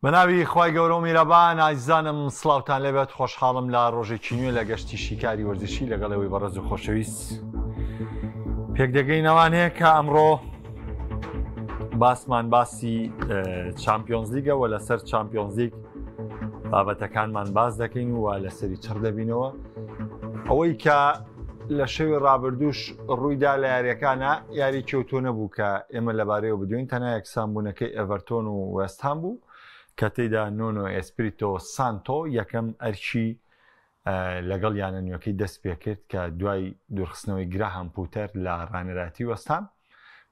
بەناوی خوای گەورە و میرەبان ئازیزانم سڵاوتان لێبێت خۆشحاڵم لە ڕۆژێکی نوێ لە گەشتی شیکاری وەرزشی لەگەڵ ئەوەی بەڕێز و خۆشەویست پێک دەگەینەوانەیە کە ئەمڕۆ باسمان باسی چمپیۆنزلیگە و لەسەر چمپیۆنزلیگ بابەتەکانمان باس دەکەین و لەسەری چڕ دەبینەوە ئەوەی کە لە شەوی ڕابردووش ڕوویدا لە یاریەکانە یاری کێوتۆ نەبوو کە ئێمە لەبارەیەوە بدوین تەنها یەکسانبوونەکەی ئێڤەرتۆن و وێستهام بوو کە تێیدا نۆنۆ ئێسپریتۆ سانتۆ یەکەم ئەرکی لەگەڵ یانە نوێکەی دەست پێکرد کە دوای دوورخستنەوەی گراهام پوتەر لە ڕانەراتی وەستان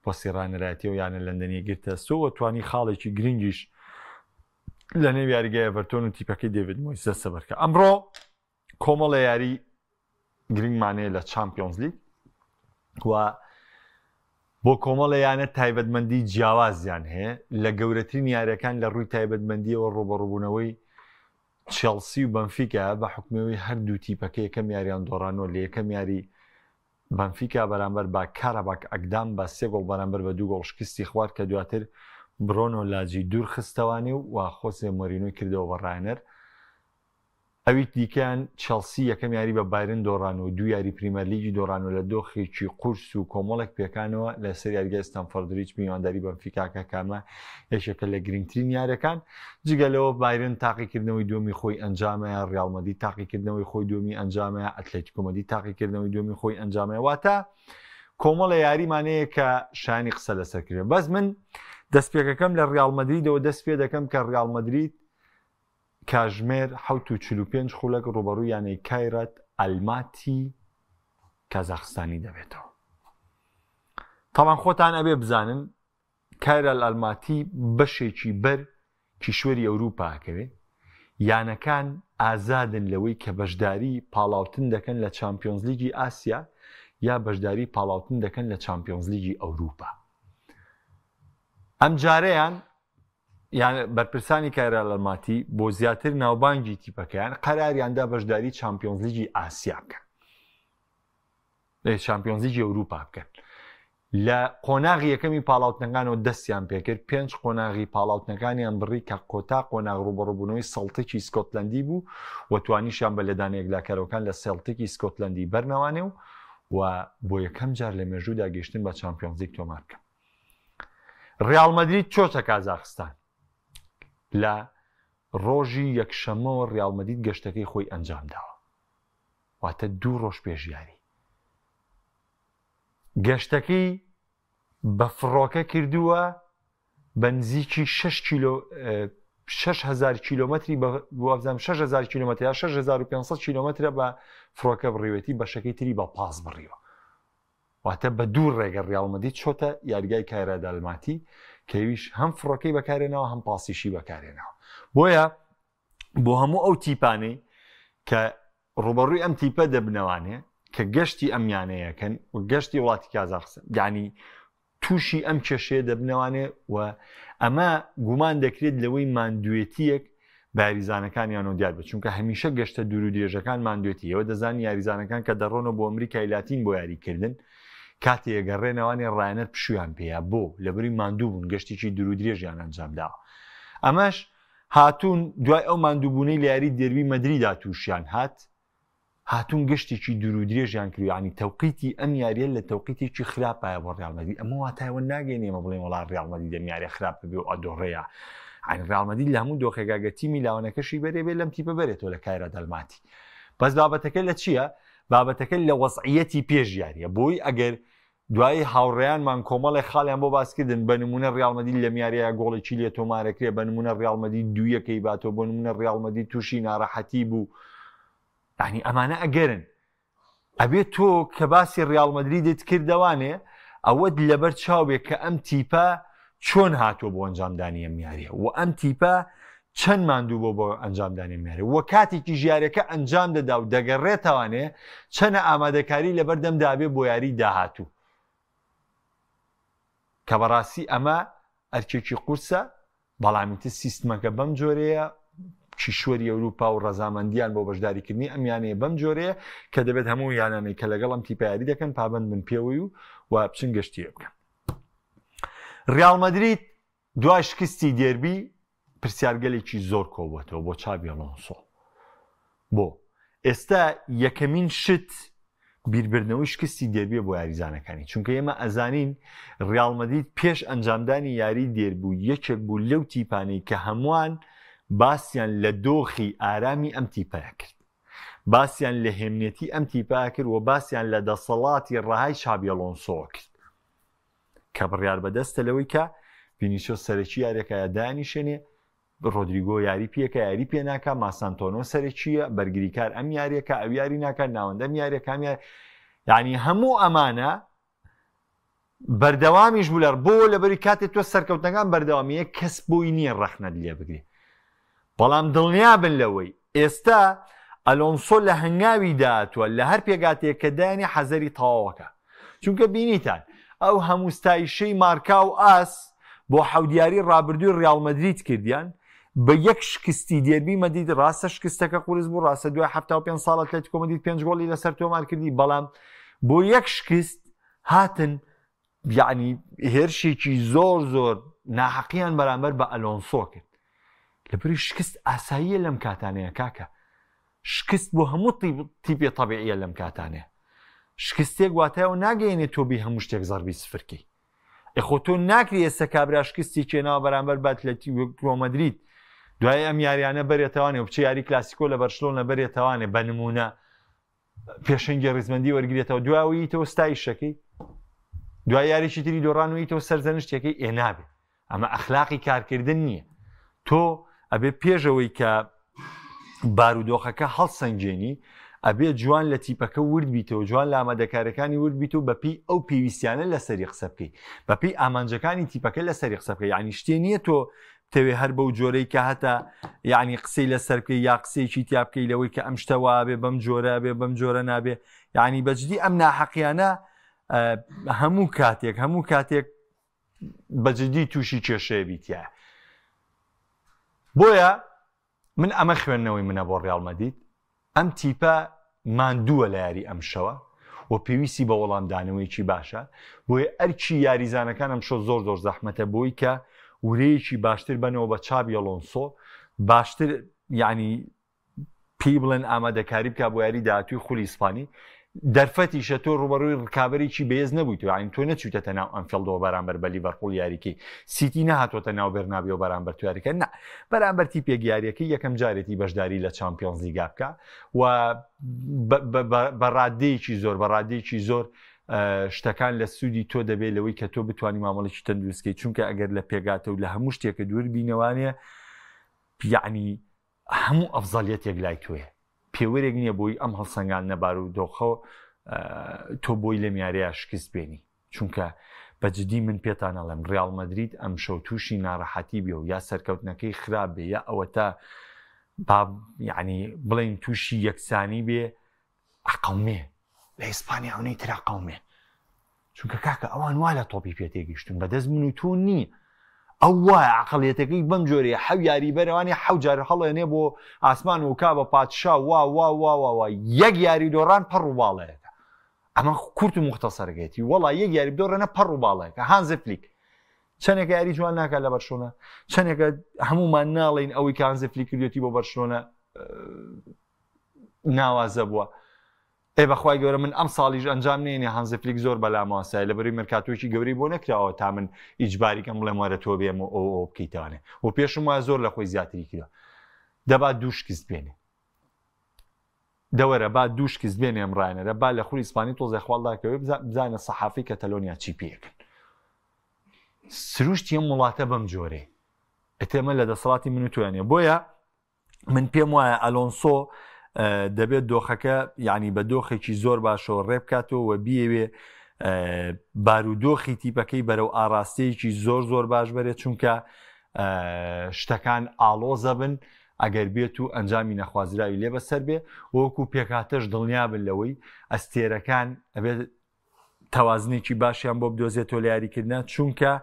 پۆستی ڕانەراتی و یانە لەندەنی گرتە سۆ و توانی خاڵێکی گرنگیش لە نێو یاریگای ئێڤەرتۆن و تیپەکەی دێڤید مۆیس دەستەبەرکە ئەمڕۆ کۆمەڵە یاری گرنگمان هەیە لە چامپیۆنزلیگ و بۆ کۆمەڵە یانە تایبەتمەندی جیاوازیان هەیە لە گەورەترین یاریەکان لە ڕووی تایبەتمەندیەوە ڕوبەڕوبوونەوەی چێڵسی و بەنفیکا بە حکومەوەی هەردوو تیپەکە یەکەم یاریان دۆڕانەوە لە یەکەم یاری بەنفیکا بەرامبەر بە کاراباک ئەکدام بە سێ گۆڵ بەرامبەر بە دوو گۆڵ شکستی خوارد کە دواتر برۆنۆ لاجی دوور خستەوانێ و خۆسێ مۆرینۆی کردەوە بە ڕاهێنەر. ئەوی دیکەیان چێڵسی یەکەم یاری بە بایرن دۆڕان و دوو یاری پریمەرلیگی دۆڕان و لە دۆخێکی قورس و کۆمەڵێک پێکانەوە لەسەر یاریگای ستامفۆرد بریج میوانداری بەنفیکا کە کامە یەکێکە لە گرنگترین یاریەکان جگە لەوە بایرن تاقیکردنەوەی دووەمی خۆی ئەنجامەیە ڕیاڵ مەدرید تاقیکردنەوەی خۆی دووەمی ئەنجامەیە ئەتلەتیکۆ مەدرید تاقیکردنەوەی دووەمی خۆی ئەنجامەیە واتە کۆمەڵە یاریمان هەیە کە شایانی قسە لەسەر کرێن بەس من دەستپێکەکەم لە ڕیاڵ مەدریدەوە دەست پێ دەکەم کە ڕیاڵ مەدرید کاژمێر 7:45 خولەک ڕوبەڕوو یانەی کایرات ئەلماتی کازاخستانی دەبێتەوە. تاوان خۆتان ئەبێ بزانن کایرال ئەلماتی بەشێکی بەر کیشوەری ئەوروپا ئەکەوێ، یانەکان ئازادن لەوەی کە بەشداری پاڵاوتن دەکەن لە چامپیۆنزلیگی ئاسیا یا بەشداری پاڵاوتن دەکەن لە چامپیۆنزلیگی ئەوروپا. ئەمجارەیان یان بەرپرسانی کایرال ئەلماتی بۆ زیاتر ناوبانگی تیپەکەیان قەراریاندا بەشداری چامپیۆنزلیگی ئاسیا بکەن. چامپیۆنزلیگی ئەوروپا بکەن. لە قۆناغی یەکەمی پاڵاوتنەکانەوە دەستیان پێکرد، پێنج قۆناغی پاڵاوتنەکانیان بڕی کە کۆتا قۆناغ ڕووبەڕووبوونەوەی سەڵتیکی سکۆتلەندی بوو و توانیشیان بە لێدانە یەکلاکەرەوەکان لە سێڵتیکی سکۆتلەندی بەرنەوانێ و و بۆ یەکەم جار لە مێژوودا گەیشتن بە چامپیۆنزلیگ تۆمار بکەن. ڕیاڵ مەدرید چۆتە کازاخستان لە ڕۆژی یەکشەممەوە ڕیاڵ مەدرید گەشتەکەی خۆی ئەنجامداوە واتە دوو ڕۆژ پێش یاری گەشتەکەی بە فڕۆکە کردووە بە نزیکی 6 کیلۆ 6000 کیلۆمەتری بە وابزانم 6000 کیلۆمەتر یا 6500 کیلۆمەترە بە فڕۆکە بڕیوێتی بەشەکەی تری بە پاس بڕیوە واتە بە دوو ڕێگە ڕیاڵ مەدرید چۆتە یاریگای کایرا دالماتی کە ئەویش هەم فڕۆکەی بەکارێناوە هەم پاسیشی بەکارێناوە بۆیە بۆ هەموو ئەو تیپانەی کە ڕوبەڕووی ئەم تیپە دەبنەوانێ کە گەشتی ئەم یانەیەکەن و گەشتی وڵاتی کازاخستان یعنی تووشی ئەم کێشەیە دەبنەوانێ و ئەمە گومان دەکرێت لەوەی ماندوێتیەک بە یاریزانەکانیانەوە دیار بێت چونکە هەمیشە گەشتە دوور و درێژەکان ماندوێتی ئێوە دەزانن یاریزانەکان کە دەڕۆنەوە بۆ ئەمریکای لاتین بۆ یاریکردن کاتێ گەڕێنەوانێ ڕایەنەر پشویان پێیە بۆ لەبری ماندوو بوون گەشتێکی دوور و درێژیان ئەنجام داوە ئەمەش هاتوون دوای ئەو ماندووبوونەی لە یاری دێربی مەدریدا تووشیان هات هاتوون گەشتێکی دوور و درێژیان کرد یعنی تەوقیتی ئەم یاریە لە تەوقیتێکی خراپایە بۆ ڕیال مەدرید ئەمە واتای ئەوە ناگەینێ ئێمە بڵێین وەڵا ڕیال مەدرید ئەم یاریە خراپ بێ و ئەدۆڕێیە یعنی ڕیال مەدرید لە هەموو دۆخێکا گەر تیمی لاوەنەکەشی بەرێ بێ لەم تیپە بەرێتەوە لە کایرا دەلماتی بەس بابەتەکە لە چییە بابەتەکە لە وەزعیەتی پێش یاریە بۆی ئەگەر دوایی هاوڕێیانمان کۆمەڵێک خاڵیان بۆ باسکردن بە نمونە ڕیاڵ مەدرید لەم یاریە گۆڵێکی لێ تۆمارەکرێ بە نمونە ڕیاڵ مەدرید دوویەکەی باتەوە بۆ نمونە ڕیاڵ مەدرید تووشی ناڕەحەتی بوو یعنی ئەمانە ئەگەرن ئەبێت تۆ کە باسی ڕیاڵ مەدریدت کردەوانێ ئەوەت لەبەر چاو بێ کە ئەم تیپە چۆن هاتووە بۆ ئەنجامدانی ئەم یاریە و ئەم تیپە چەند ماندوو بۆ بۆ ئەنجامدانی ئەم یاریە و کاتێکی ژیارەکە ئەنجام دەدا و دەگەڕێتەوانێ چەنە ئامادەکاری لەبەردەم دابێ بۆ یاری داهاتوو کە بەڕاستی ئەمە ئەرکێکی قورسە بەڵام ئیتر سیستمەکە بەم جۆرەیە، کیشوەری ئەوروپا و ڕەزامەندیان بۆ بەشداریکردنی ئەم یانەیە بەم جۆرەیە کە دەبێت هەموو یانانەی کە لەگەڵ ئەم تیپە یاری دەکەن پابەند بن پێوەی و و بچن گەشتیە بکەن. ڕیاڵ مەدرید دوای شکستی دێربی پرسیارگەلێکی زۆر کۆبووەتەوە بۆ چابی ئەلۆنسۆ. بۆ ئێستا یەکەمین شت بیربردنەوەی شکستی دێربیە بۆ یاریزانەکانی، چونکە ئێمە ئەزانین ڕیاڵ مەدرید پێش ئەنجامدانی یاری دێربوو یەکێک بوو لەو تیپانەی کە هەمووان باسیان لە دۆخی ئارامی ئەم تیپەیە کرد، باسیان لە هێمنێتی ئەم تیپە کرد و باسیان لە دەسەڵاتی ڕەهای چابی ئەلۆنسۆ کرد کە بڕیار بەدەستە لەوەی کە ڤینیسیۆس سەرەکی یاریەکە دانیشێنێ، ڕۆدریگۆ یاری پێکە یاری پێ ناکا، ماسانتۆنۆ سەرەکییە، بەرگریکار ئەم یاریەکە ئەو یاری ناکات، ناوەند ئەم یاریەکە ئەم یاری، یعنی هەموو ئەمانە بەردەوامیش بوو لە بۆ لەبەری کاتێ تۆ سەرکەوتنەکان بەردەوامیە کەس بۆی نییە ڕەخنەت لێ بگرێ. بەڵام دڵنیابن لەوەی ئێستا ئەلۆنسۆ لە هەنگاوی داهاتووە لە هەر پێکهاتەیەک کە دایانی حەزەری تەواوەکە چونکە بینیتان ئەو هەموو ستایشەی مارکا و ئاس بۆ حەوت یاری ڕابردووی ڕیاڵ مەدرید کردیان بە یەک شکستی دێربی مەدرید ڕاستە شکستەکە قورس بوو ڕاستە دوای 75 ساڵ ئەتلەتیکۆ مەدرید پێنج گۆڵی لەسەر تۆمار کردی بەڵام بۆ یەک شکست هاتن یعنی هێرشێکی زۆر زۆر ناحەقیان بەرامبەر بە ئەلۆنسۆ کرد لەبری شکست ئاساییە لەم کاتانەیە کاکە شکست بۆ هەموو تیپێ تەبیعیە لەم کاتانەیە شکستێک واتایەوە ناگەیەنێت تۆ بی هەموو شتێک زەربی سفرکەی ئەخۆ تۆ ناکری ئێستا کابرا شکستی کێناوە بەرامبەر بە ئەتلەتیکۆ مەدرید دوای ئەم یاریانە بەرێتوانێ و بچێ یاری کلاسیکۆ لە بەرشلۆنە بەرێتوانێ بە نمونە پێشەنگی ڕیزبەندی وەرگێتەوە دواویتەوە ستایشەکەی دوای یاریی تری دۆڕانویتەوە سەرزەنشتەکەی ئێ نابێت ئەمە ئەخلاقی کارکردن نییە تۆ ئەبێ پێشەوەی کە بارودۆخەکە هەڵسەنگێنی ئەبێ جوان لە تیپەکە ورد بیتەوە جوان لە ئامادەکارەکانی ورد بیت و بەپی ئەو پێویستیانە لەسەری قسە بکەیت بەپی ئامانجەکانی تیپەکە لەسەری قسە بکەیت یعنی شتێ نییە تۆ بتەوێ هەر بەو جۆرەی کە هەتا یعنی قسەی لەسەر بکەی یا قسەیەکی تیا بکەی لەوەی کە ئەم شتە وابێ بەم جۆرە بێ بەم جۆرە نابێ یعنی بەجدی ئەم ناحەقیانە هەموو کاتێک هەموو کاتێک بەجدی تووشی کێشەیە بیتە بۆیە من ئەمە خوێندنەوەی منە بۆ ڕیاڵ مەدید ئەم تیپە ماندووە لە یاری ئەمشەوە و پێویستی بە وەڵامدانەوەیەکی باشە بۆیە ئەرکی یاریزانەکان ئەمشەو زۆر زۆر زەحمەتە بۆی کە ورەیەکی باشتر بەنەوە بە چابی ئەلۆنسۆ باشتر یعنی پێی بڵێن ئامادەکاری بکە بۆ یاری داهاتووی خولی ئیسپانی دەرفەتیشە تۆ ڕوبەڕووی ڕکابەرێکی بەهێز نەبوویتەوە یانی تۆ نەچوویتەتە ناو ئەنفیڵدەوە بەرامبەر بە لیڤەرپوڵ یاریکەی سیتی نەهاتووەتە ناو بێرنابیۆ بەرامبەر تو یاریکە نا بەرامبەر تیپێک یاریەکەی یەکەم جارێتی بەشداری لە چامپیۆنز لیگا بکە و بە ڕادەیەکی زۆر بە ڕادەیەکی زۆر شتەکان لە سوودی تۆ دەبێت لەوەی کە تۆ بتانی مامەڵێکی تەندروستکەی چونکە ئەگەر لە پێگاتە و لە هەموو شتێکە دوور بینەوانێ یعنی هەموو ئەفزەلیەتێک لای تۆیە پێوەرێک نییە بۆی ئەم هەڵسەنگاندنە بارودۆخە تۆ بۆی لەم یاریە شکست بێنی چونکە بە جدی من پێتان ئەڵێم ڕیاڵ مەدرید ئەمشەو تووشی ناڕەحەتی بێ و یا سەرکەوتنەکەی خراپ بێ یا ئەوەتا با یعنی بڵین تووشی یەکسانی بێ ئەقەومێ لە ئیسپانیا ئەونەی ترا قەومێ چونکە کاکە ئەوان وا لە تۆپی پێ تێگەیشتون بەدەست من و تۆ نییە ئەو وایە عقلیەتەکەی بەم جۆرەیە حەو یاری بەرەوانی حەو جار هەڵێنێ بۆ ئاسمان و کا بە پادشا وا وا وا وا وا یەک یاری دۆڕان پەڕ و باڵەیەکە ئەمە کورت و مختصەرەکەیەتی وەڵا یەک یاری بدۆڕێنە پەڕ و باڵەیەکە هانزی فلیک چەندێکە یاری جوان ناکات لە بەرشۆنە چەندێکە هەمومان ناڵین ئەوەی کە هانزی فلیک کردوێتی بۆ بەرشلۆنە ناوازە بووە ئێ بەخوای گەورە من ئەم ساڵیش ئەنجام نێنێ هانزی فلیک زۆر بەلامەوە سای لەبەروی مێرکاتۆیەکی گەورەی بۆ نەکراوە تا من ئیجباری کەم بڵێم وەرە تۆ بێم و ئەو ئەو بکەیتوانێ و پێشم وایە زۆر لە خۆی زیاتری کردوە دەبا دوو شکست بێنێ دەوەرە با دوو شکست بێنێ ئەم ڕایەنەرە با لە خولی ئیسپانی تۆزێ خواڵداکەوێ بزانە سەحافی کەتەلۆنیا چی پێکن سروشتی ئەم وڵاتە بەم جۆرەیە ئەتێمە لە دەسەڵاتی من و تۆیانە بۆیە من پێم وایە ئەلۆنسۆ دەبێت دۆخەکە یعنی بە دۆخێکی زۆر باشەوە ڕێبکاتەوە و بیەوێ بارودۆخی تیپەکەی بەرەو ئاراستەیەکی زۆر زۆر باش بەرێت چونکە شتەکان ئاڵۆزە بن ئەگەر بێت و ئەنجامی نەخوازراوی لێ بەسەر بێ وەکو پێکهاتەش دڵنیابن لەوەی ئەستێرەکان ئەبێت تەوازنێکی باشیان بۆ بدۆزێتەوە لە یاریکردە چونکە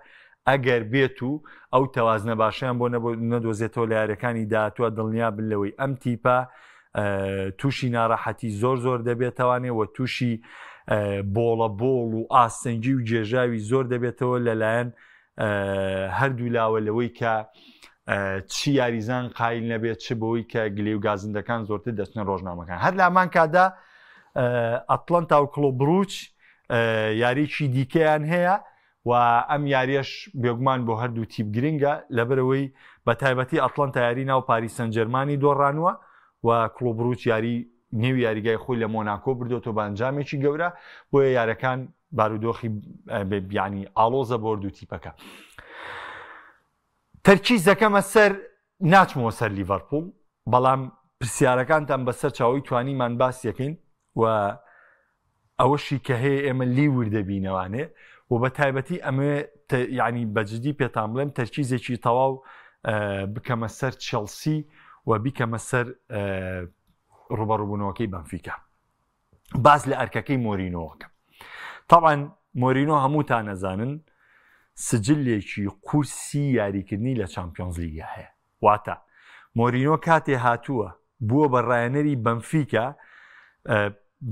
ئەگەر بێت و ئەو تەوازنە باشیان بۆ نەدۆزێتەوە لە یاریەکانی داهاتوە دڵنیا بن لەوەی ئەم تیپە تووشی ناڕەحەتی زۆر زۆر دەبێتوانێ و تووشی بۆڵە بۆڵ و ئاستەنگی و گێژاوی زۆر دەبێتەوە لەلایەن هەردوو لاوە لەوەی کە چی یاریزان قایل نەبێت چ بۆی کە گلی و گازندەکان زۆرتر دەچنە ڕۆژنامەکان هەر لامان کادا ئەتلەنتا و کڵۆب بروچ یاریی دیکەیان هەیە و ئەم یاریەش بێگومان بۆ هەردوو تیپ گرنگە لەبەرەوەی بە تایبەتی ئەتلەنتا یاری ناو پاریس سەنجەرمانی دۆڕانوە و کڵۆب بروچ یاری نێو یاریگای خۆی لە مۆناکۆ بردۆتەوە بە ئەنجامێکی گەورە بۆیە یارەکان بارودۆخی بیانی ئاڵۆزە بۆ دوو تیپەکە. تەرکیز دەکەمە سەر ناچمەوە سەر لیڤەرپوڵ بەڵام پرسیارەکانتان بەسەر چاوەی توانیمان باس یەکەین و ئەوەشی کە هەیە ئێمە لی وردەبینەوانێ و بە تایبەتی ئەمێ یعنی بەجددی پێتان بڵێم تەرکیزێکی تەواو بکەمە سەر چێڵسی و بیکەمە سەر ڕوبەڕوبوونەوەکەی بەنفیکا باس لە ئەرکەکەی مۆرینۆوەکەم طبعا مۆرینۆ هەمووتان نەزانن سجلێکی قورسی یاریکردنی لە چامپیۆنز لیگا هەیە واتە مۆرینۆ کاتێ هاتووە بووە بە ڕایەنەری بەنفیکا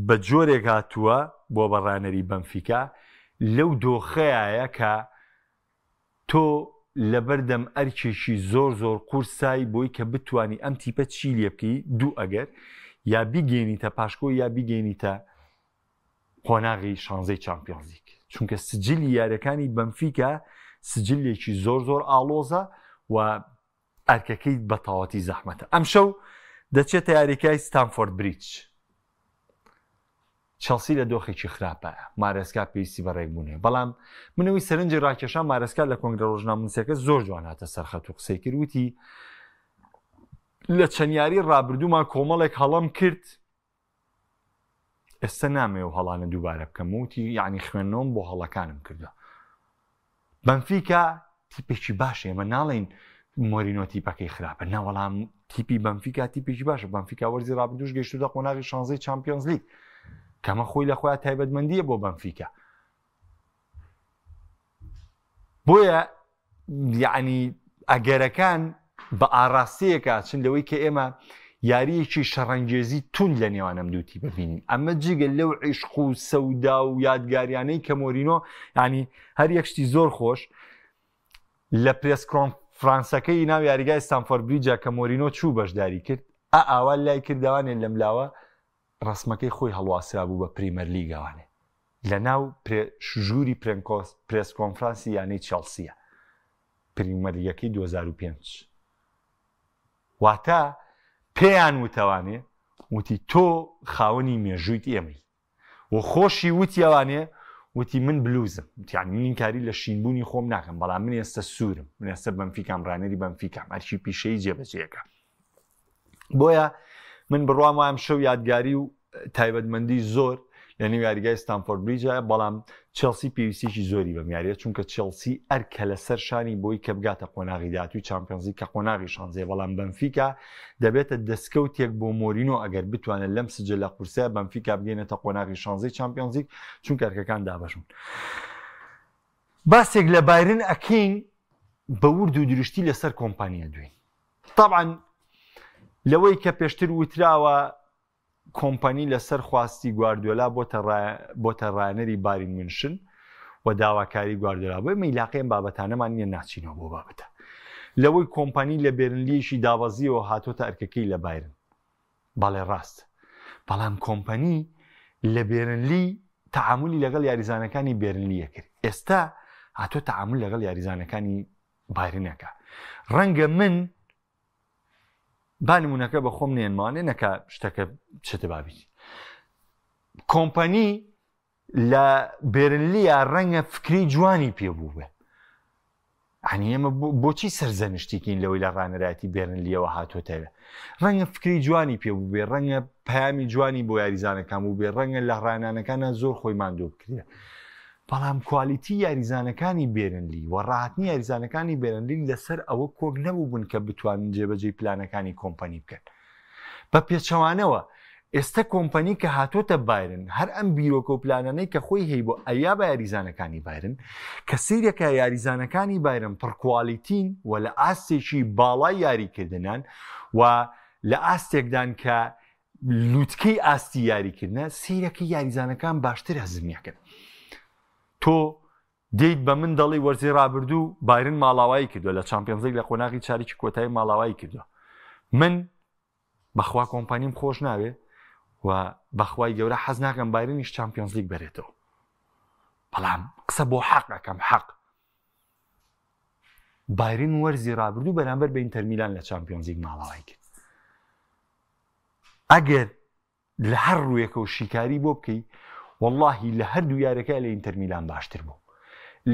بە جۆرێک هاتووە بووە بە ڕانەری بەنفیکا لەو دۆخەیە کە تۆ لەبەردەم ئەرکێکی زۆر زۆر قورسای بۆی کە بتانی ئەم تیپە چی لێ بکەی دوو ئەگەر یا بیگەێنیتە پاشکۆ یا بیگەێنیتە قۆناغی شانزەی چامپیۆنزلیگ چونکە سجلی یاریەکانی بەنفیکا سجلێکی زۆر زۆر ئاڵۆزە و ئەرکەکەی بەتەواتی زەحمەتە ئەمشەو دەچێتە یاریکای ستانفۆرد بریج چڵسی لە دۆخێکی خراپە مارێسکا پێویستی بە ڕێکبوون هەیە بەڵام منەوەی سەرنجی ڕاکێشا مارێسکا لە کۆنگرە ڕۆژنامەنووسەکە زۆر جوان هاتە سەرخەت و قسەی کرد وتی لە چەند یاری ڕابردوومان کۆمەڵێک هەڵەم کرد ئێستا نامەوێ ئەو هەڵانە دووبارە بکەم وتی یعنی خوێندنەوەم بۆ هەڵەکانم کردووە بەنفیکا تیپێکی باش ئێمە ناڵین مۆرینۆ تیپەکەی خراپە ناوەڵام تیپی بەنفیکا تیپێکی باشە بەنفیکا وەرزی ڕابردوش گەشتوتە قۆناغی شانزەی چمپیۆنز لیگ کەمە خۆی لە خۆیان تایبەتمەندیە بۆ بەنفیکا بۆیە یەعنی ئەگەرەکان بە ئاڕاستەیەکا چن لەوەی کە ئێمە یارییەکی شەڕەنگێزی توند لە نێوان ئەم دوو تیپە بینین ئەمە جگە لەو عیشق و سەودا و یادگاریانەی کە مۆرینۆ ینی هەر یەک شتی زۆر خۆش لە پرێس کۆنفرانسەکەی ناو یاریگای ستانفۆرد بریجا کە مۆرینۆ چوو بەشداری کرد ئا ئاوا لای کردوانێ لەملاوە ڕسمەکەی خۆی هەڵواسرابوو بە پریمەرلیگەوانێ لە ناو ژووری پرێس کۆنفرانسی یانەی چێڵسییە پریمەرلیگەکەی 2005 واتە پێیان وتەوانێ وتی تۆ خاوەنی مێژوویت ئێمەی و خۆشی وتیەوانێ وتی من بلوزم یعنی من کاری لە شینبوونی خۆم ناکەم بەڵام من ئێستا سوورم من ئێستا بەنفیکام ڕانەری بەنفیکام ئەرکی پیشەیی جێبەجێەکە بۆیە من بڕوام وایم شەو یادگاری و تایبەتمەندی زۆر لە نێو یاریگای ستانفۆرد بریجە بەڵام چێڵسی پێویستێکی زۆری بەم یاریە چونکە چێڵسی ئەرکە لەسەر شانی بۆی کە بگاتە قۆناغی داهاتوی چامپیۆنزی کە قۆناغی شانزەیە بەڵام بەنفیکا دەبێتە دەستکەوتێک بۆ مۆرینۆ ئەگەر بتوانێت لەم سجە لە قورسەیە بەنفیکا بگەینێتە قۆناغی شانزەی چامپیۆنزیک چونکە ئەرکەکان دابەشبوون باسێک لە بایرن ئەکەین بە ورد و درشتی لەسەر کۆمپانیا دوێن طبعا لەوەی کە پێشتر وتراوە کۆمپانی لەسەر خواستی گواردیۆلا بۆتە ڕایەنەری بارین منشن و داواکاری گواردیۆلا بۆ ئێمە ئیلاقەی ئەم بابەتانەمان نییە ناچینەوە بۆ بابەتە لەوەی کۆمپانی لە بێرنلیەکی دابەزیەوە هاتۆتە ئەرکەکەی لە بایرن بەڵێ ڕاست بەڵام کۆمپانی لە بێرنلی تعاملی لەگەڵ یاریزانەکانی بێرنلیە کرد ئێستا هاتۆ تعامل لەگەڵ یاریزانەکانی بایرنەکە ڕەنگە من با نمونەکە بە خۆم نێنمانێ نەکە شتەکە چێتە بابیت کۆمپەنی لە بێرنلیە ڕەنگە فکری جوانی پێ بوو بێ ئەنی ئێمە بۆچی سەرزەنشتیکین لەوەی لە ڕانەرایەتی بێرنلیەوە هاتۆتەوە ڕەنگە فکری جوانی پێ بوو بێ ڕەنگە پەیامی جوانی بۆ یاریزانەکان بوو بێ ڕەنگە لە ڕانانەکانە زۆر خۆی ماندوو بکرێ بەڵام کوالیتی یاریزانەکانی بێرنلی و ڕاهاتنی یاریزانەکانی بێرنلی لەسەر ئەوە کۆک نەبووبوون کە بتوانن جێبەجێی پلانەکانی کۆمپەنی بکەن. بە پێچەوانەوە ئێستە کۆمپەنی کە هاتۆتە بایرن هەر ئەم بیرۆکە و پلانانەی کە خۆی هەیبوو ئەیا بە یاریزانەکانی بایرن کە سەیرەکە یاریزانەکانی بایرن پڕکوالیتین و لە ئاستێکی باڵای یاریکردنان و لە ئاستێکدان کە لوتکەی ئاستی یاریکردنە سەیرەکە یاریزانەکان باشتر هەزمیەکەن تۆ. دێیت بە من دەڵێی وەرزی رابردوو بایرن ماڵاوایی کردووە لە چامپیۆنزلیگ لە قۆناغی چاریکی کۆتایی ماڵاوایی کردووە من بەخوا کۆمپانیم خۆش ناوێ و بەخوای گەورە حەز ناکەم بایرنیش چامپیۆنزلیگ بەرێتەوە بەڵام قسە بۆ حەق ئەەکەم حەق بایرن وەرزی رابردوو بەرامبەر بە ئینتەرمیلان لە چامپیۆنزلیگ ماڵاوایی کرد ئەگەر لە هەر ڕوویەکەوە شیکاری بۆ بکەی وەڵاهی لە هەردوو یارەکە لە ئینتەر میلان باشتر بوو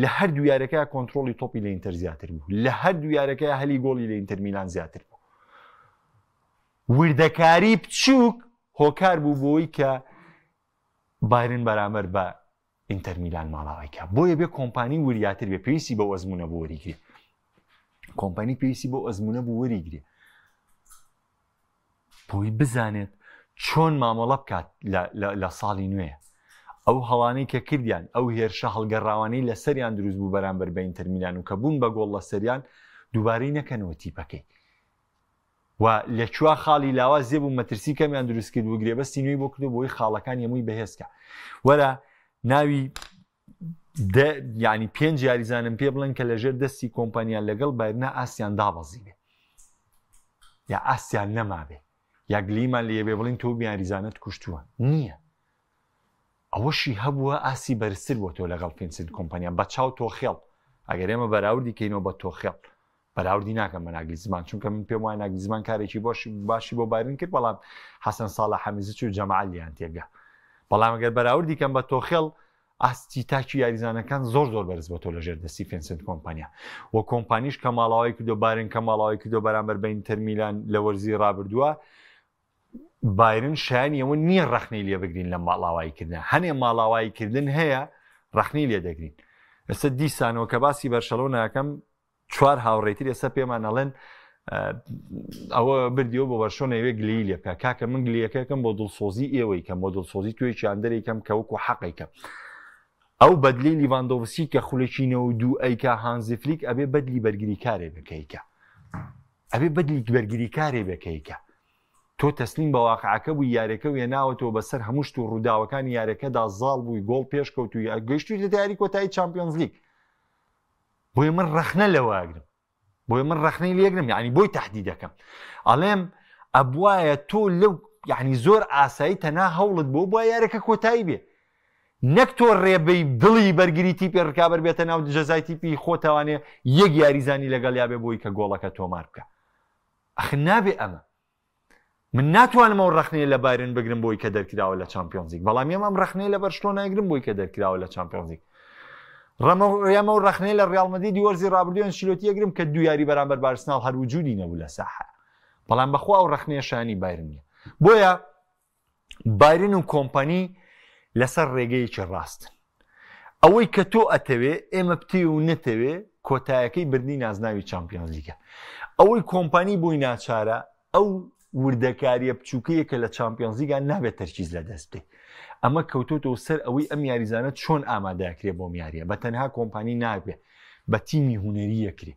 لە هەردوو یارەکە کۆنترۆڵی تۆپی لە ئینتەر زیاتر بوو لە هەردوو یارەکە هەلی گۆڵی لە ئینتەر میلان زیاتر بوو وردەکاری بچووک هۆکار بوو بۆی کە بایرن بەرامبەر بە ئینتەر میلان ماڵاوای کە بۆیە بێ کۆمپانی وریاتر بێ پێویستی بە ئەزمونە بۆ وەریگرێ کۆمپانی پێویستی بۆ ئەزمونە بوو وەریگرێ بۆی بزانێت چۆن مامەڵە بکات لە ساڵی نوێ ئەو هەڵانەی کە کردیان ئەو هێرشە هەڵگەڕاوانەی لەسەریان دروست بوو بەرامبەر بە ئینتەرمیلان و کە بوون بە گۆڵ لەسەریان دووبارەی نەکەنەوە تیپەکەی و لە کوێ خاڵی لاواز زێ بوو مەترسی کەمیان دروست کرد و گرێبەستی نوێی بۆ کردو بۆی خاڵەکان هەمووی بەهێزکە وەرە ناوی دە یعنی پێنج یاریزانم پێ بڵێن کە لەژێر دەستی کۆمپانیان لەگەڵ بایرنا ئاستیان دابەزیبێ یا ئاستیان نەمابێ یا گلیمان لێ بێ بڵین تۆ بیاریزانت کوشتووە نییە ئەوەشی هەبووە ئاسی بەرزتر بۆ تۆ لەگەڵ فینسنت کۆمپانیا بە چاو تۆخێڵ ئەگەر ئێمە بەراوردی کەینەوە بە تۆخێڵ بەراوردی ناکەم بە ناگلیزمان چونکە من پێم وایە ناگلیزمان کارێکی بۆش باشی بۆ بایرن کرد بەڵام حەسەن ساڵە حەمیزچ و جەماعەت لیان تێگا بەڵام ئەگەر بەراوردی کەم بە تۆخێڵ ئاستی تاکی یاریزانەکان زۆر زۆر بەرز بۆ تۆ لەژێر دەستی فێنسنت کۆمپانیا و کۆمپانیش کە ماڵاوای کردو بارن کە ماڵاوای کردو بەرامبەر بە ئینتەر میلان لە وەرزی ڕابردووە بایرن شایانی ئەوە نییە ڕەخنەی لێ بگرین لە ماڵاواییکردن هەنێ ماڵاواییکردن هەیە ڕەخنەی لێ دەگرین ئێستا دیسانەوە کە باسی بەرشەلۆناکەم چوار هاوڕێتر ئێستا پێمان ئەڵێن ئەوە بردیەوە بۆ بەرشۆنە ئەوێ گلەیی لێ بکە کاکە من گلیەکەکەم بۆ دڵسۆزی ئێوەی کەم بۆ دڵسۆزی توێکیان دەرێکەم کە وەکو حەقێکە ئەو بەدلی لیڤاندۆڤسکی کە خولێکی 92 ئەیکا هانزی فلیک ئەبێ بەدلی بەرگری کارێ بکەیکە ئەبێ بەدلی بەرگری کارێ بکەیکە تۆ تەسلیم بە واقعەکە بووی یارەکە وێناوەتەوە بەسەر هەموو شت و ڕووداوەکانی یارەکەدا زاڵ بووی گۆڵ پێشکەوتووی گەیشتوویتە یاری کۆتایی چامپیۆنزلیگ بۆیە من ڕەخنە لەوە ئەگرم بۆیە من ڕەخنەی لێگرم یعنی بۆی تهدید دەکەم ئەڵێم ئەبواە تۆ لەو یعنی زۆر ئاسایی تەنها هەوڵت بۆ بۆ یارەکە کۆتایی بێ نەک تۆ ڕێبەی دڵی بەرگری تیپی ڕکابەر بێتە ناو جەزای تیپی خۆتەوانێ یەک یاریزانی لەگەڵ یابێ بۆی کە گۆڵەکە تۆمار بکە ئەخ نابێ ئەمە من ناتوانم ئەو ڕەخنەیە لە بایرن بگرم بۆی کە دەرکراوە لە چامپیۆنزیک بەڵام یەم ئەم ڕەخنەیە لە بەرشلۆنە ئەگرم بۆی کە دەرکراوە لە چامپیۆنزیک ڕەمە و ڕەخنەیە لە ڕیاڵ مەدریدی وەرزی ڕابردوو ئەنشیلۆتی ئەگرم کە دوو یاری بەرامبەر بارسناڵ هەر وجودی نەبوو لە ساحە بەڵام بەخوا ئەو ڕەخنەیە شانی بایرن نییە بۆیە بایرن و کۆمپانی لەسەر ڕێگەیەکی ڕاستن ئەوەی کە تۆ ئەتەوێ ئێمە بتێ و نەتەوێ کۆتایەکەی بردنی نازناوی چامپیۆنزلیگە ئەوەی کۆمپانی بۆی ناچارە ئەو وردەکاریە بچووکەیە کە لە چامپیۆنزلیگا نابێت تەرکیز لە دەست بدەیت ئەمە کەوتۆتەوە سەر ئەوەی ئەم یاریزانە چۆن ئامادەکرێ بۆم یاریە بە تەنها کۆمپانی نابێ بە تیمی هوەریەکرێ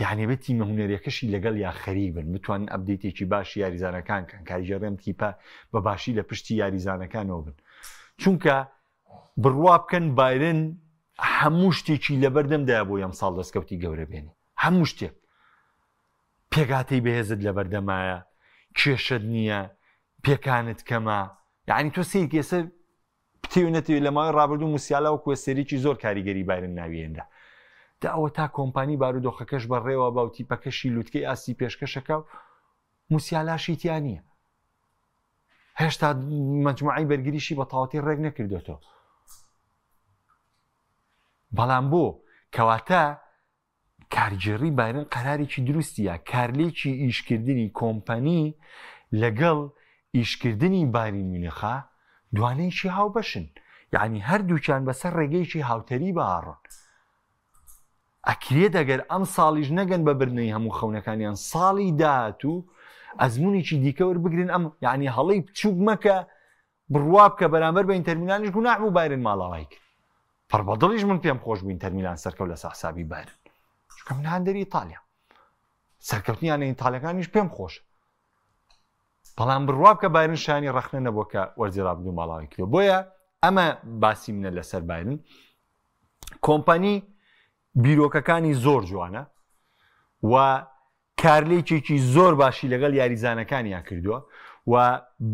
یانی ئەبێت تیمە هونەریەکەشی لەگەڵیا خەریک بن بتوانن update ێکی باشی یاریزانەکان کەن کارگێڕێم تیپە بە باشی لە پشتی یاریزانەکانەوە بن چونکە بڕوا بکەن بایرن هەموو شتێکی لەبەردەمدایە بۆ ئەم ساڵ دەستکەوتی گەورە بێنێ هەموو شتێک پێکاتەی بەهێزت لەبەردەمایە کێشت نییە پێکانت کەمە یعنی تۆ سیرکێسە بتەوێ نەتەوێ لە ماوەی ڕابردوو موسیالا وەکو ئەستێرەیەکی زۆر کاریگەری بایرن ناوی هێنرا. دا ئەوەتا کۆمپانی بارودۆخەکەش بەڕێوە با و تیپەکەشی لوتکەی ئاستی پێشکەشەکە و موسیالاشی تیا نییە. هێشتا مەجموعەی بەرگریشی بە تەواوەتی ڕێک نەکردۆتەوە. بەڵام بۆ؟ کەواتە کارگێڕی بایرن قەرارێکی دروستیە، کارلێکی ئیشکردنی کۆمپەنی لەگەڵ ئیشکردنی بایرن میونخا دوانەیەکی هاوبەشن، یەعنی هەردووکیان بەسەر ڕێگەیەکی هاوتەریبا ئەڕۆن. ئەکرێت ئەگەر ئەمساڵیش نەگەن بە بردنەوەی هەموو خەونەکانیان ساڵی داهاتوو ئەزموونێکی دیکە وەربگرن ئەم یەعنی هەڵەی بچووک مەکە بڕوا بکە بەرامبەر بە ئینتەرمیلانیش گوناح بوو بایرن ماڵاوای کرد پڕ بە دڵیش من پێم خۆش بوو ئینتەرمیلان سەرکەوت لەسەر حسابی بایرن چونکە من هاندەری ئیتالیا سەرکەوتنیان ئیتالیەکانیش پێم خۆش بەڵام بڕوا بکە بایرن شانی ڕەخنە نەبووە کە وەرزی ڕابردوو ماڵاوای کردو بۆیە ئەمە باسی منە لەسەر بایرن. کۆمپانی بیرۆکەکانی زۆر جوانە و کارلێکێکی زۆر باشی لەگەڵ یاریزانەکانیا کردووە و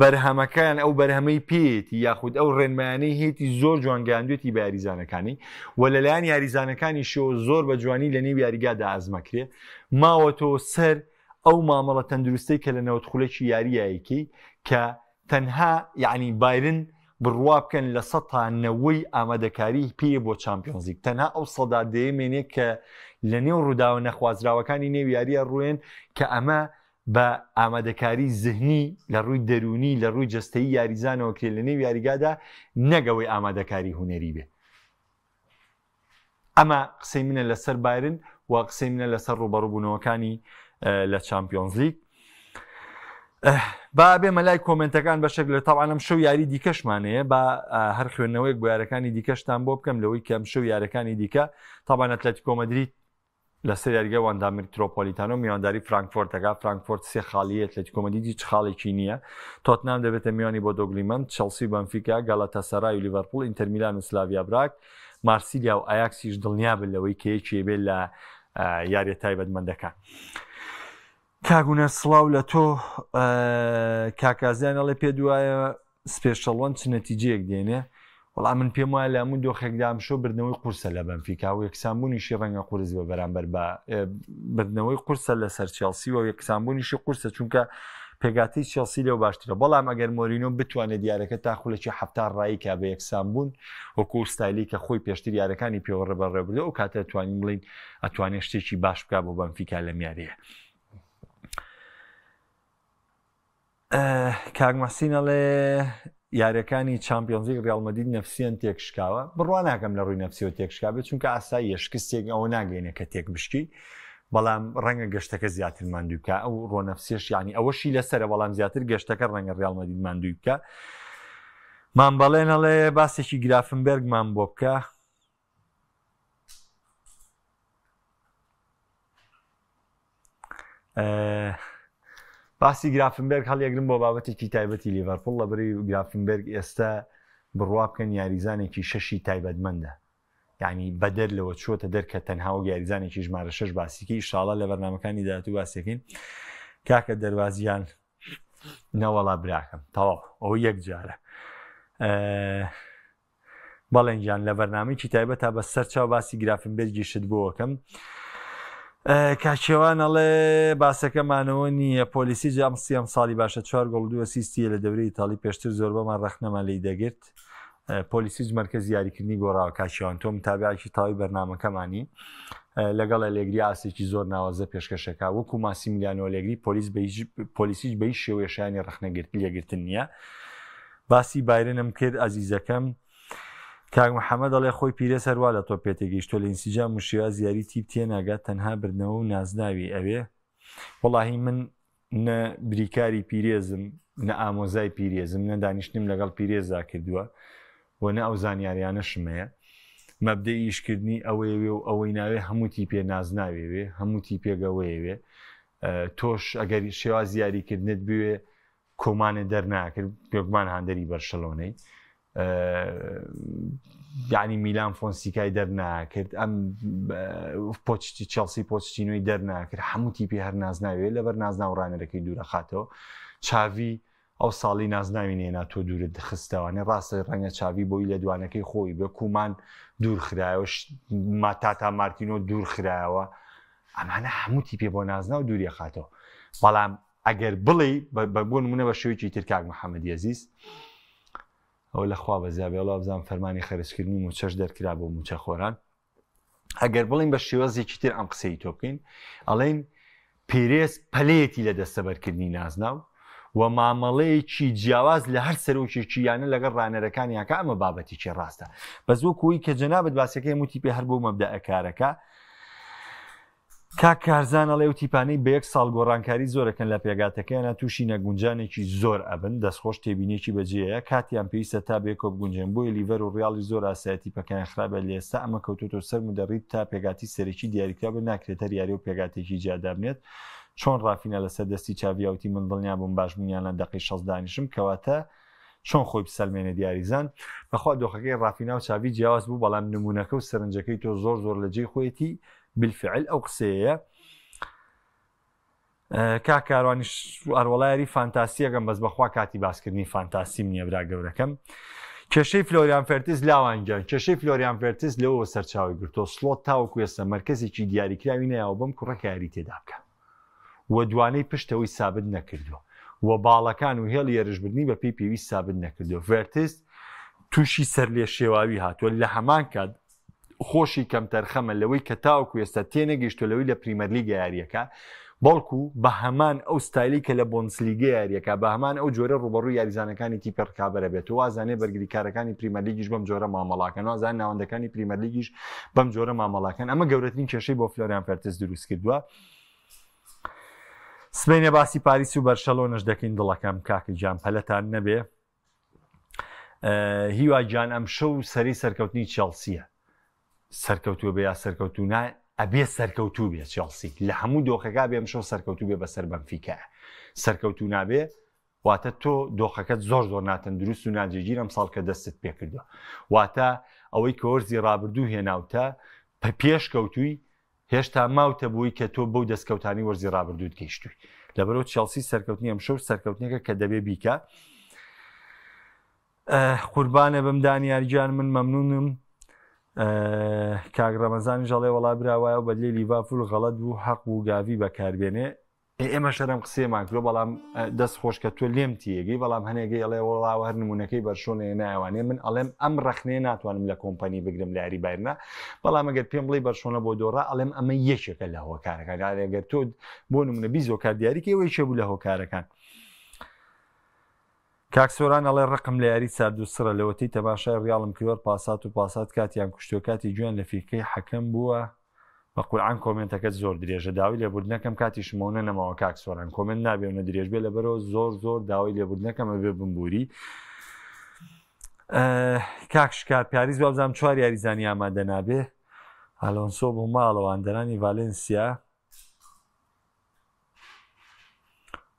بەرهەمەکان ئەو بەرهەمەی پێیەتی یاخود ئەو ڕێنمایانەی هێتی زۆر جوان گەیاندوێتی بە یاریزانەکانی و لەلایەن یاریزانەکانیشەوە زۆر بە جوانی لە نێو یاریگادا ئەزمەکرێ ماوەتەوە سەر ئەو مامەڵە تەندروستەی کە لە 90 خولەکی یاریایەکی کە تەنها یەعنی بایرن بڕوا بکەن لە سەتا نەوەی ئامادەکاری پێیە بۆ چامپیۆنزلیگ تەنها ئەو سەدا دەیە مێنێ کە لە نێو ڕووداوە نەخوازراوەکانی نێو یاریە ڕوێن کە ئەمە بە ئامادەکاری زهنی لە ڕووی دەروونی لە ڕووی جەستەیی یاریزانەوە کرێ لە نێو یاریگادا نەگەوەی ئامادەکاری هونەری بێ. ئەمە قسەی منە لەسەر بایرن و قسەی منە لەسەر ڕوبەڕوبوونەوەکانی لە چامپیۆنزلیگ با بێمە لای کۆمنتەکان بەشێک لە تاوانم شەو یاری دیکەشمانەیە با هەر خوێندنەوەیەک بۆ یارەکانی دیکەشتان بۆ بکەم لەوەی کەم شەو یارەکانی دیکە تاوان ئەتلەتیکۆ مەدرید لەسەر یاریگای واندا میترۆپۆلیتانۆ میوانداری فرانکفۆرت دەکات، فرانکفۆرت سێ خاڵی ئەتلەتیکۆ مەدرید هیچ خاڵێکی نییە، تۆتنهام دەبێتە میوانی بۆدۆگلیمەند، چێڵسی و بەنفیکا، گالاتاسەرای و لیڤەرپوڵ، ئینتەر میلان و سلاڤیا براگ، مارسیلیا و ئایاکسیش دڵنیابن لەوەی کە یەکێ بێت لە یاریە تایبەتمەندەکان. کاک هونەر سڵاو لە تۆ کاکازیان ئەڵێ پێ دوایە Special One چ نەتیجەیەک دێنێ؟ وەڵا من پێم وایە لە هەموو دۆخێکدا ئەمشەو بردنەوەی قورسە لە بەنفیکا و یەکسانبوونیشی ڕەنگە قورس بە بەرامبەر بە بردنەوەی قورسە لەسەر چێڵسی و یەکسانبوونیشی قورسە چونکە پێگاتی چێڵسی لەو باشترە بەڵام ئەگەر مۆرینۆ بتوانێت یارەکە تا خولەکی حەفتا ڕایکا بە یەکسانبوون وەکو ستایلی کە خۆی پێشتر یارەکانی پێوە ڕێبەڕێ بردو ئەو کاتە توانین بڵین ئەتوانێت شتێکی باش بکا بۆ بەنفیکا لەم یاریە. کاک مەحسین ئەڵێ یاریەکانی چامپیۆنزلیگ ڕیاڵ مەدرید نەفسیان تێکشکاوە بڕوا ناکەم لە ڕووی نەفسیەوە تێکشکا بێت چونکە ئاساییە شکستێک ئەوە ناگەینە کە تێک بشکی بەڵام ڕەنگە گەشتەکە زیاتر ماندووی بکە ئەو ڕۆ نەفسیش یعنی ئەوەشی لەسەرە بەڵام زیاتر گەشتەکە ڕەنگە ڕیاڵ مەدرید ماندووی بکە مام بەڵێن ئەڵێ باسێکی گرافنبێرگمان بۆ بکە باسی گرافنبێرگ هەڵیەگرم بۆ بابەتێکی تایبەتی لیڤەرپوڵ لە بری گرافنبێرگ ئێستا بڕوا بکەن یاریزانێکی شەشی تایبەتمەندە یعنی بەدەر لەوە چووەتە دەر کە تەنها وەک یاریزانێکی ژمارە شەش باسیکە ئیشاڵە لە بەرنمەکانی داهاتوو باسیەکەین کاکە دەروازیان نەوەڵا براکەم تەواو ئەو یەک جارە بەڵێن گیان لە بەرنامەیەکی تایبەتا بە سەر چاو باسی گرافنبێرگیشت بۆ ئەکەم. کاکێوان ئەڵێ باسەکەمانەوە نییە پۆلیسی جام سیەم ساڵی باشە چوار گۆڵ دووە سیستیە لە دەورەی ئیتاڵی پێشتر زۆربەمان ڕەخنەمان لی دەگرت پۆلیسیج مرکز یاریکردنی گۆڕاوە کاکیوان تۆ متابعێکی تاوی بەرنمەکەمانی لەگەڵ ئەلێگری ئاسێکی زۆر ناوازە پێشکەشەکە وەکو ماسیمیلیانۆ ئەلێگری پۆلیس پۆلیسیج بە هیچ شێوەیە شایانی ڕەخنەگرت لێگرتن نییە باسی بایرنم کرد ئەزیزەکەم. کاک محەممەد ئەڵێ خۆی پیرێز هەروا لە تۆپ پێتێگەیشتووە لە ئینسجام و شێوازی یاری تیپ تێناگات تەنها بردنەوە و نازناوی ئەوێ وەڵاهی من نە بریکاری پیرێزم نە ئامۆزای پیرێزم نە دانیشتنم لەگەڵ پیرێزدا کردووە و نە ئەو زانیاریانەشم هەیە مەبدەئی ئیشکردنی ئەوەیەوێ و ئەوەی ناوێ هەموو تیپێ نازناوێوێ هەموو تیپێک ئەوەیەوێ تۆش ئەگەر شێوازی یاریکردنت بوێ کۆمانێ دەرناکرد بێگومان هاندەری بەرشەلۆنەی یعنی میلان فۆنسیکای دەرناکرد ئەم پۆچتی چێڵسی پۆچتینۆی دەرناکرد هەموو تیپی هەر نازناوێ لەبەر نازناو ڕانەرەکەی دوورەخاتەوە چاوی ئەو ساڵی نازناوی نێنا تۆ دوورت خستەوانێ ڕاستە ڕەنگە چاوی بۆی لە دوانەکەی خۆی بە کومان دوور خرایەوە ماتاتا مارتینۆ دوور خرایەوە ئەمانە هەموو تیپێ بۆ نازناو دووری خاتەوە بەڵام ئەگەر بڵێی بە بۆ نمونە بە شێوەیەکی تر کاک محەممەدی ئەزیز ئەوە لە خوا بەزیا بێ وەڵا بزانم فەرمانی خەرجکردنی مووچەش دەرکرا بۆ مووچەخۆران ئەگەر بڵین بە شێوازێکی تر ئەم قسەی تۆ بکەین ئەڵێن پێرێز پەلەیەتی لە دەستەبەرکردنی نازناو و مامەڵەیەکی جیاواز لە هەر سەرۆکێکی یانە لەگەڵ ڕانەرەکان یاکە ئەمە بابەتێکی ڕاستە بەس وەکوی کە جەنابەت باسەکەی موتی پێ هەر بۆ مەبدە کارەکە کاک کارزان ئەڵێ ئەو تیپانەی بە یەک ساڵ گۆڕانکاری زۆر ئەکەن لە پێگاتەکەیانا تووشی نەگونجانێکی زۆر ئەبن، دەستخۆش تێبینیەکی بەجێیە، کاتیان پێویستە تا بەیەکەوە بگونجێن، بۆیە لیڤەر و ڕیاڵیش زۆر ئاسایە تیپەکەیان خراپبێت لە ئێستا ئەمە کەوتۆتەوە سەر مودەڕیب تا پێگاتی سەرەکی دیاریکراو بێت ناکرێت هەر یاریەو پێگاتێکی جیا دابنێت چۆن ڕافینا لەسەر دەستی چاڤیا وتی من دڵنیابووم باشبوونیانە دەقەی 60 دانیشم کەواتە. چۆن خۆی بسەلمێنێت یاریزان؟ بەخوا دۆخەکەی ڕافینا و چاڤی جیاواز بوو بەڵام نموونەکە و سەرنجەکەی تۆ زۆر زۆر لە جێی خۆیەتی بالفعل ئەو قسەیەیە. کاک کاروانیش ئەروەڵا یاری فانتاسیەکەم بەس بەخوا کاتی باسکردنی فانتاسیم نییە برا گەورەکەم. کێشەی فلۆریان فێرتس لاوان گیان کێشەی فلۆریان فێرتس لەوەوە سەرچاوی گرتۆ سڵۆت تاوەکو ئێستا مەرکەزێکی دیاریکراوی نەیاوە بەم کوڕە کە یاری تێدا بکا و دوانەی پشتەوەی سابت نەکردووە و باڵەکان و هێڵی هێرشبردنی بەپێی پێویست سابت نەکردووە ڤێرتس تووشی سەرلێشێواوی هاتووە لە هەمان کات خۆشی کەمتەرخەمە لەوەی کە تاوەکو ئێستا تێنەگەیشتووە لەوەی لە پریمەرلیگە یارییەکە، بەڵکو بە هەمان ئەو ستایلی کە لە بۆندسلیگە یارییەکە بە هەمان ئەو جۆرە ڕووبەڕووی یاریزانەکانی تیپی ڕکابەرە بێت و وازانێ بەرگریکارەکانی پریمەرلیگیش بەم جۆرە مامەڵاکەن وازان ناوەندەکانی پریمەرلیگیش بەم جۆرە مامەڵاکەن ئەمە گەورەترین کێشەی بۆ فلۆریان فێرتس دروست کردووە. سبەینێ باسی پاریس و بەرشەلۆنەش دەکەین دڵەکەم کاکە گیان پەلەتان نەبێ. هیوا گیان ئەمشەو سەری سەرکەوتنی چێڵسیە سەرکەوتووە بێ یا سەرکەوتوو نا ئەبێ سەرکەوتوو بێ چێڵسی لە هەموو دۆخەکە بێ ئەمشەو سەرکەوتوو بێ بەسەر بەنفیکا سەرکەوتوو نابێ واتە تۆ دۆخەکەت زۆر زۆر ناتەندروست و ناجێگیر ئەم ساڵ کە دەستت پێکردووە واتە ئەوەی کە وەرزی ڕابردوو هێناوتە پێش کەوتووی هێشتا ماوتە بۆی کە تۆ بەو دەستکەوتانی وەرزی ڕابردووت گەیشتووی. لەبەرئەوە چێڵسی سەرکەوتنی ئەمشەو سەرکەوتنێکە کە دەبێ بیکا. قوربانە بم دانیار گیان من مەمنونم. کاک ڕەمەزانیش ئەڵێ وەڵا برا وایە و بەدلی لیڤافول غەڵەت بوو حەق بوو گاڤی بەکاربێنێ. ئێ ئێمەش هەر ئەم قسەیەمان کردوە بەڵام دەست خۆش کە تۆ لێم تێگەی بەڵام هەنێگەی ئەڵێ وەڵا هەر نمونەکەی بەرشۆنەیە نایوانێ من ئەڵێم ئەم ڕەخنەیە ناتوانم لە کۆمپەنی بگرم لە یاری بایرنا بەڵام ئەگەر پێم بڵێ بەرشۆنە بۆ دۆڕا ئەڵێم ئەمە یەکێکە لە هۆکارەکان یاعنی ئەگەر تۆ بۆ نمونە بیست هۆکار دیاری کەی ئەوە یەکێ بوو لە هۆکارەکان کاک سۆران ئەڵێ ڕقم لە یاری سارد و سڕە لەوەتەی تەماشای ڕیاڵم کردوە پاسات و پاسات کاتیان کوشتوە کاتی گوێیان لە فیرکەی حەکەم بووە بە قورعان کۆمێنتەکەت زۆر درێژە داوای لێبوردنەکەم کاتیشم ئەونە نەماوە کاک سۆران کۆمێنت نابێ ئەونە درێژ بێ لەبەرەوە زۆر زۆر داوای لێبوردنەکەم ئەبێ بمبوری کاک شکار پاریس وابزانم چوار یاریزانی ئامادە نابێ ئالۆنسۆ بۆ ماڵەوە ئەندەرانی ڤالێنسیا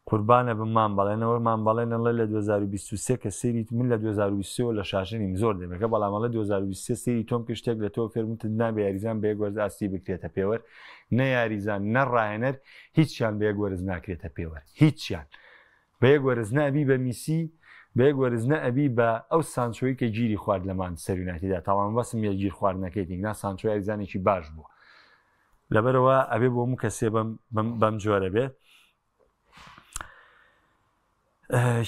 قوربانە بم مام بەڵێنەوە مام بەڵێن ئەڵێ لە 2023 کە سەیری من لە 2023 لە شاشە نیم زۆر دەمێکە بەڵام ئەڵێ 2023 سەیری تۆم کرد شتێک لە تۆ فێربووم تد نابێ یاریزان بە یەک وەرز ئاستی بکرێتە پێوەر نە یاریزان نە ڕاهێنەر هیچیان بە یەک وەرز ناکرێتە پێوەر هیچیان بە یەک وەرز نە ئەبی بە میسی بە یەک وەرز نە ئەبی بە ئەو سانچۆی کە گیری خوارد لە مانچستەر یونایتیدا تاوان بەسم یە گیر خواردنەکەی نا سانچۆ یاریزانێکی باش بووە لەبەرئەوە ئەبێ بۆ هەموو کەسێ بەم جۆرە بێ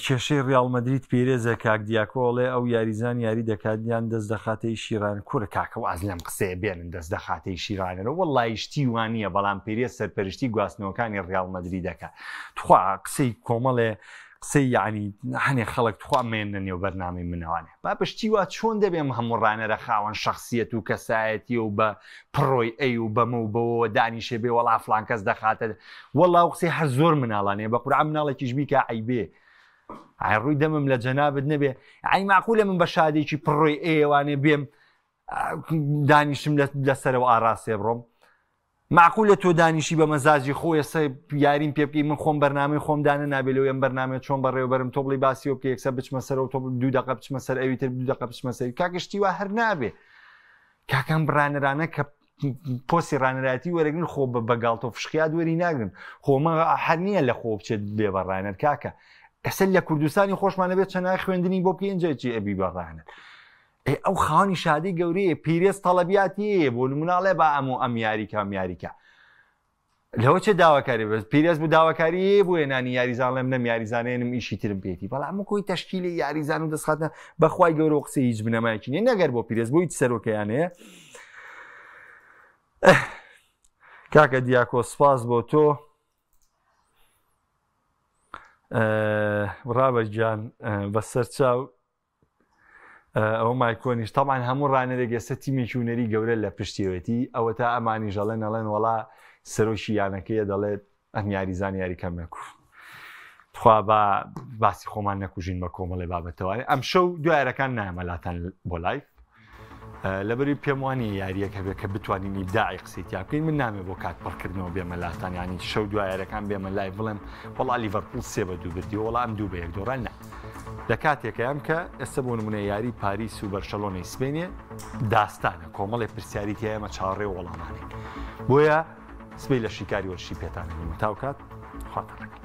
کێشەی ڕیاڵ مەدرید پێرێزە کاک دیاکۆڵێ ئەو یاریزان یاری دەکات یان دەست دەخاتەی شیران کورە کاکە واز لەم قسەیە بێنن دەست دەخاتەی شیرانەوە وەڵی شتی وانە بەڵام پێرێز سەرپەرشتی گواستنەوەکانی ڕیاڵ مەدرید دەکات تخوا قسەی کۆمەڵێ قسەی یعنی هەنێ خەڵک تخوا مێنە نێو بەرنامەی منەوانێ با پشتی وا چۆن دەبێ ئەم هەموو ڕانەرە خاوەن شەخسیەت و کەسایەتی و بە پڕۆی ئەی و بەمە و بەوەوە دانیشێ بێ وەڵا فڵان کەس دەخاتە وەڵا و قسەی هەر زۆر مناڵانەیە بە قورعان مناڵێکیش بیکا عەیبێ ئای ڕووی دەمم لە جەنابت نەبێ ئای معقولە من بە شادێکی پڕۆی ئێوانێ بێم دانیشم لەسەرەوە ئاراستێ بڕۆم معقولە تۆ دانیشی بە مەزاجی خۆ ئێستا یاریم پێ بکەی من خۆم بەرنامەی خۆم دانە نابێ لەو ئەم بەرنامەیە چۆن بەڕێوەبەرم تۆ بڵێی باسی ئەو بکە یەکسەر بچمە سەرەوە تۆ دوو دەقە بچمە سەر ئەوی تر دوو دەقە بچمە سەر کاکە شتی وا هەر نابێ کاکە ئەم ڕانەرانە کە پۆستی ڕانەرایەتی وەرەگرن خۆ بە بە گاڵتە و فشقیات وەری ناگرن خۆ مە هەر نییە لە خۆ بچێت بێ بە ڕانەر کاکە ئێستا لە کوردستانی خۆشمانە بێت چەنای خوێندنی بۆ بکەین جێ چی ئەبی بە ڕانەر ئێ ئەو خاوەنی شادەی گەورەیە پیرێز تەڵەبیاتی هەیە بۆ نمونە ئەڵێ با ئەم و ئەم یاریکە ئەم یاریکە لەوە چێ داواکاری بەس پیرێز بوو داواکاری هەیە بۆ هێنانی یاریزان ڵێم نەم یاریزانێنم ئیشی ترم پێێتی بەڵام کۆی تەشکیلی یاریزان و دەستخاتە بەخوای گەورە و قسەی هیچ بنەمایەکی نیە نەگەر بۆ پیرێز بۆ هیچ سەرۆکەیان هەیە کاکە دیاکۆ سپاس بۆ تۆ ڕابەر گیان بەسەر چاو ئەوە مایکۆنیش تەبعەن هەموو ڕانەرێک ئێستا تیمێکی هونەری گەورە لە پشتیەوەتی ئەوەتا ئەمانیش ئەڵێن ئەڵێن وەڵا سەرۆکی یانەکەیە دەڵێت ئەم یاریزان یاریکەم نەکو تخوا با باسی خۆمان نەکوژین بە کۆمەڵی بابەتەوە ئەم شەو دوایەکان نایەمە لاتان بۆ live لەبەری پێم وانی یاریەک هەبێت کە بتوانین ئیبداعی قسەی تیا بکەین من نامێ بۆ کات پڕکردنەوە بێمە لاتان ینی شەو دوایەکان بێمە live بڵێم وەڵا لیڤەرپوڵ سێ بە دوو بردی وەڵا ئەم دوو بە یەک دۆڕان نا. لە کاتێکە ئەم کە ئێستا بۆ نمونە یاری پاریس و بەرشەلۆنەی سبەینێ داستانە کۆمەڵێ پرسیاری تیا ئێمە چاوەڕێ وەڵامانین بۆیە سبەی لە شیکاری وەرشی پێتانەنیم تاوکات خواتان لەگەڵ.